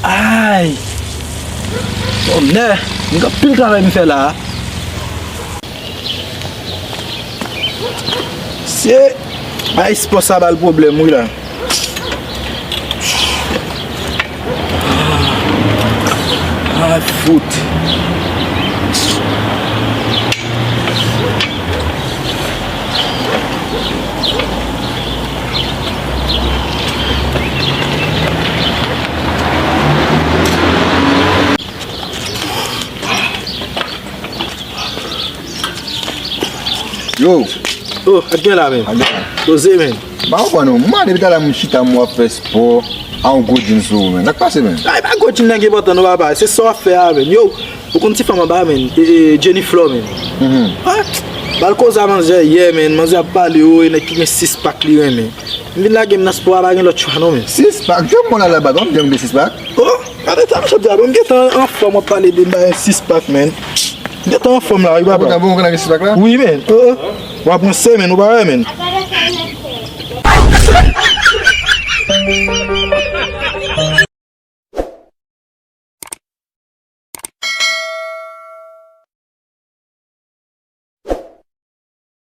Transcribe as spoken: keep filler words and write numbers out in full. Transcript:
Ay! Tonnè! M gen anpil travay m fè la. Se bay espò sa ba l pwoblèm wi la. Ah, fout. Yo. Oh, ak gen la, men. Ak gen la. Poze, men. M pa konprann ou. M mande depi talè m chita m wè w ap fè spò. A yon gwo djin sou ou, men. Sa k pase, men? Ay, pa gwo djin nan ki enpòtan, non, papa. Se sa w ap fè a, men. Yo, ou konn ti fanm anba, men. E, e, Jenny Flor, men. Mhm. Ah, ba l koze a manzè yè, men. Manzè ap pale, o, e nèg ki gen sis pak li renmen. M vin lage m nan spò a, pa gen lòt chwa non, men. Sis pak? Jwe m la la bag, w ap janm gen sis pak? Oh, gade sa misye ap di a, bon, m gentan anfòm, w ap pale de m ba sis pak, men. M gentan anfòm la, wi, papa. Ou gentan gen sis pak la? Wi, men. Oh, oh. W ap ranse, men, ou pa wè, men.